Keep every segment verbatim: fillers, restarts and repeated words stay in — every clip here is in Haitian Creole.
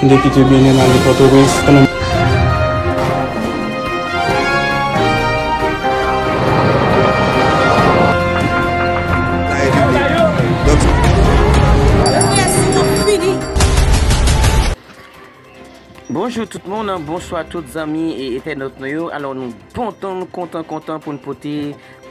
Depite Benè Mali Pòtoprens, nan Bonjou tout moun, bonswa tout zanmi e entènòt nou yo. Alò nou kontan, kontan, kontan pou n pote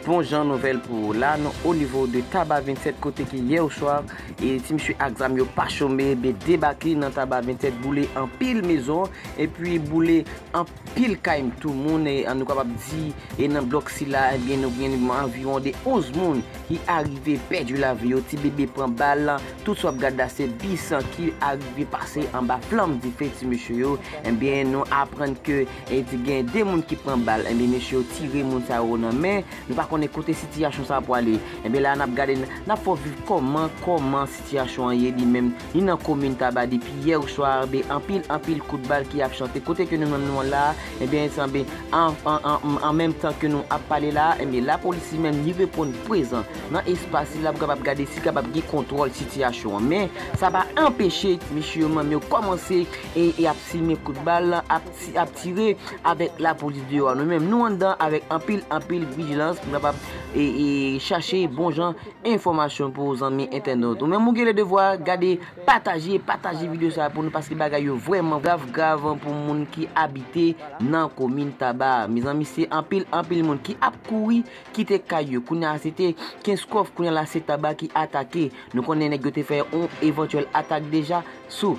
bon jan nouvèl pou ou. La nou o nivo de Taba vennsèt kote ke yè oswa e ti mesye ak zam yo pa chome, ben debake nan Taba vennsèt, boule anpil mezon epi boule anpil kay tou moun, e nou kapab di e nan blòk sila, ebyen nou gen anviwon de onz moun ki arive pèdi lavi yo, ti bebe pran bal, tout sa w ap gad la se bis ki arive pase anba flanm dife ti mesye yo, ebyen nou aprann ke e gen de moun ki pran bal, ebyen mesye yo tire moun sa yo nan men, nou pa konnen kote sitiyasyon sa pwale, ebyen la n ap gade, n ap fè w viv kòman, kòman sitiyasyon an ye li menm, ni nan komin Taba depi yè oswa, ben anpil, anpil kout bal ki ap chante, kote ke nou menm nou an la, ebyen sanble an, an, an, an menm tan ke nou ap pale la, ebyen lapolis li menm li reponn prezan nan espas li la pou kapab gade si kapab gen kontwòl sitiyasyon an. Men sa pa anpeche mesye yo menm yo kòmanse e, e ap simen kout bal, ap, ti- ap tire avèk lapolis deyò a. Nou menm nou anndan avèk anpil, anpil vijilans pou n kapab e, e chache bon jan enfòmasyon pou zanmi entènòt. Ou menm ou gen le devwa gade, pataje, pataje videyo sa a pou nou paske bagay yo vrèman grav, grav pou moun ki abite nan komin Taba. Mezanmi se anpil, anpil moun ki ap kouri kite kay yo. Kounye a se te Kenskòf, kounye a la se Taba ki atake. Nou konnen nèg yo te fè yon evantyèl atak deja sou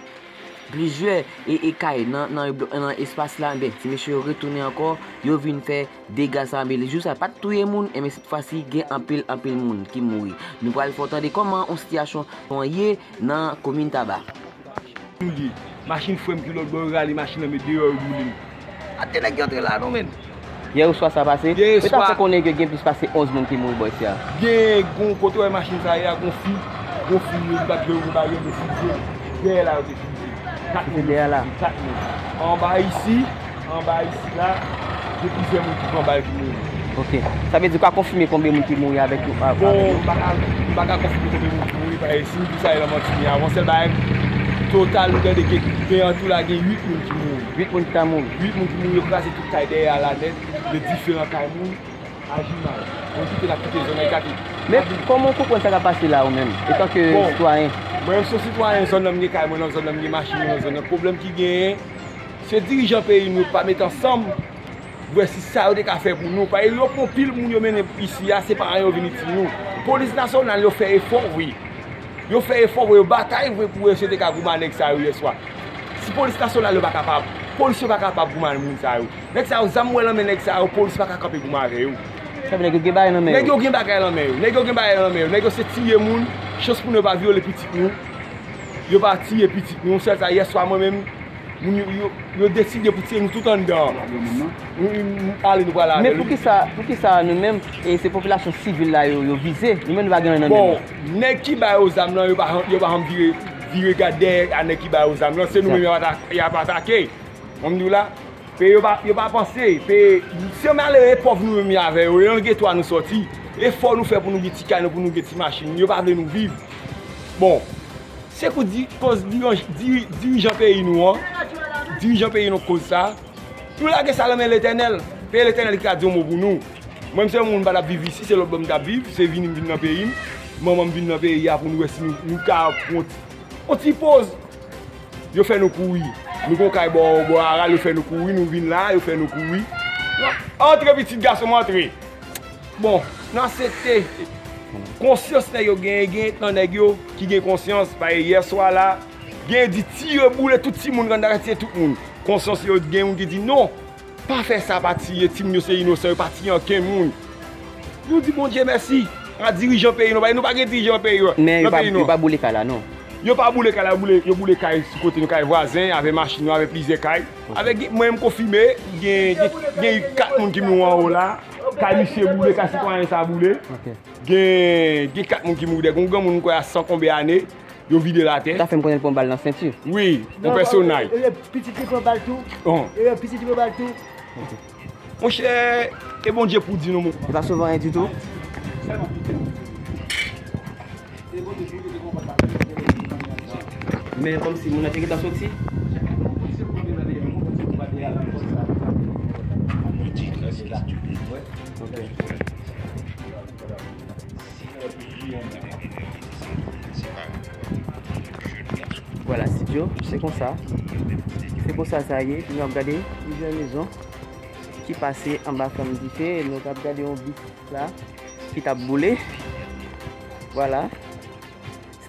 plizyè e, e kay nan, nan, nan espas la. Ebyen ti mesye yo retounen ankò, yo vin fè dega sa, men jou sa pa t touye moun, ebyen sèt fwa si gen anpil, anpil moun ki mouri. Nou pral fè w tande kòman yon sitiyasyon an ye nan komin Taba. Nou ye. Machin frè m ki lòt bò, yo rale machin nan met deyò, yo boule m. Ate nèg ki antre la non menn. Yè oswa sa pase? Yo ta fè konnen ke gen plis pase onz moun ki mouri bò isi a. Gen, gen kote w wè machin sa ye a, gon fi, gon fi yo bat yo, yo ba yo de fize. Dèyè la yo te fize. Kat moun. Dèyè la. Kat moun. Anba isi, anba isi la, gen plizyè moun ki pran bal ki mouri. Ok. Sa vle di ou ka konfime konbyen moun ki mouri avèk yo? Bon, m pa ka, m pa ka konfime konbyen moun ki mouri, paske si m di sa e lan manti m ye avan. Sèl bagay, total nou tande ke gen an tou la gen uit moun ki mouri. Uit moun ki ta mouri. Uit moun ki mouri, yo kraze tout kay dèyè a la nèt, de diferan kay moun. Aji mal. Mwen kite n ap kite zòn nan, e kate. Men kòman w konprann sa k ap pase la ou menm, etanke sitwayen? Bon, mwen menm se yon sitwayen, zòn nan m gen kay mwen nan, zòn nan m gen machin mwen nan zòn nan. Pwoblèm ki genyen, se dirijan peyi nou yo pa met ansanm pou wè si sa yo te ka fè pou nou. Paske yo pran pil moun yo mennen isi a, se pa anyen yo vin itil nou. Polis nasyonal yo fè efò vre. Yo fè efò vre, yo batay vre pou yo te ka goumen ak nèg sa yo yèswa. Si polis nasyonal yo pa kapab, polis yo pa kapab goumen ak moun sa yo. Nèg sa yo, zam w wè nan men nèg sa yo, polis pa ka kanpe goumen avè yo. Sa vle di nèg yo gen bagay nan men yo. Nèg yo gen bagay nan men yo. Nèg yo gen bagay nan men yo. Nèg yo se tiye moun, chans pou nou yo pa vyole pitit nou. Yo pa tiye pitit nou. Sèl sa, yèswa mwen menm, moun yo, yo, yo deside pou tiye nou tout anndan. Ale, nou pral avè l. Men poukisa, poukisa nou menm, e se popilasyon sivil la yo, yo vize? Nou menm nou pa gen anyen nan men nou. Bon, nèg ki ba yo zam lan, yo pa, yo pa janm vire, vire gade dèyè a nèg ki ba yo zam lan. Se nou menm y ap ata-, y ap atake. Mwen m di w la, pe yo pa, yo pa panse, pe, se malere pòv nou menm ye avè yo, e nan geto a nou sòti. Efò nou fè pou nou gen ti kay nou, pou nou gen ti machin, yo pa vle nou viv. Bon, se pou di, koz dirijan, diri-, dirijan peyi nou an, dirijan peyi nou koz sa, nou lage sa nan men Letènèl. Pe Letènèl ki ka di yon mo pou nou. Mwen m se yon moun m pa t ap viv isi, se lòt bò m t ap viv, se vini m vin nan peyi m. Manman m vin nan peyi a pou nou wè si nou, nou ka pran yon ti, yon ti poz. Yo fè nou kouri. Nou gon kay bò, bò Aral, yo fè nou kouri, nou vin la, yo fè nou kouri. Antre pitit gason m, antre. Bon, n aksepte. Konsyans nèg yo genyen, gen nan nèg yo ki gen konsyans, paske yèswa la, genyen di tire boule tout timoun, grann tiye tout moun. Konsyans yo, gen moun ki di non. Pa fè sa, pa tiye timoun yo, se inosan, yo pa tiye ankenn moun. Nou di Bondye mèsi a dirijan peyi nou, paske nou pa gen dirijan peyi yo. Men yo pa, yo pa boule kay la non. Yo pa boule kay la, yo boule, yo boule kay sou kote nou, kay vwazen, avè machin yo, avè plizyè kay. Avè, mwen menm konfime, gen, gen, gen kat moun ki mouri anwo la. Kay misye boule, kay sitwayen sa boule. Gen, gen kat moun ki mouri, dèyè gon granmoun m kwè a san konbyen ane. Yo vide l atè. Sa fè m konnen l pran bal nan senti. Wi, yon pèsonay. E pitit li pran bal tou? E pitit li pran bal tou? Monchè, e Bondye pou di nou, mon. E pa sove anyen ditou. Men kòmsi moun nan te gentan soti. Vwala, Sidyo, se konsa. Se konsa sa ye. Nou ap gade plizyè mezon ki pase anba fanm dife. Nou ap gade yon bis la ki t ap boule. Vwala.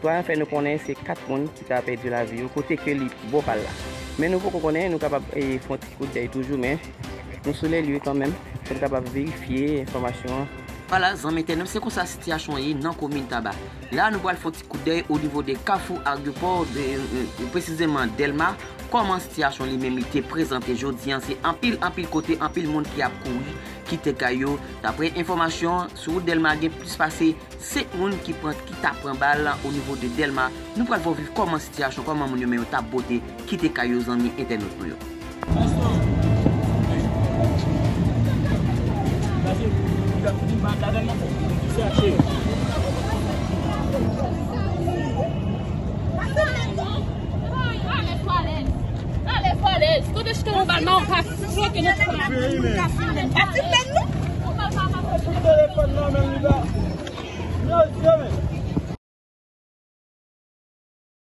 Sitwayen fè nou konnen se kat moun ki ta pèdi lavi yo kote ke li bò pa l la. Men nou poko konnen, nou kapab eh, fè yon ti kout dèy toujou, men nou sou lè lye kanmenm pou n kapab verifye enfòmasyon an. Vwala, zanmi entènot, se konsa sitiyasyon an ye nan komin Taba. La, nou pral fè yon ti kout dèy o nivo de Kafou Aryopò, de, eh, presizeman Dèlma. Kòman sitiyasyon li menm li te prezante jodi an, se anpil, anpil kote, anpil moun ki ap kouri kite kay yo. Daprè enfòmasyon, sou wout Dèlma, gen plis pase senk moun ki pran, ki ta pran bal o nivo de Dèlma. Nou pral fè w viv kòman sitiyasyon, kòman moun yo menm yo t ap bote kite kay yo, zanmi entènot nou yo.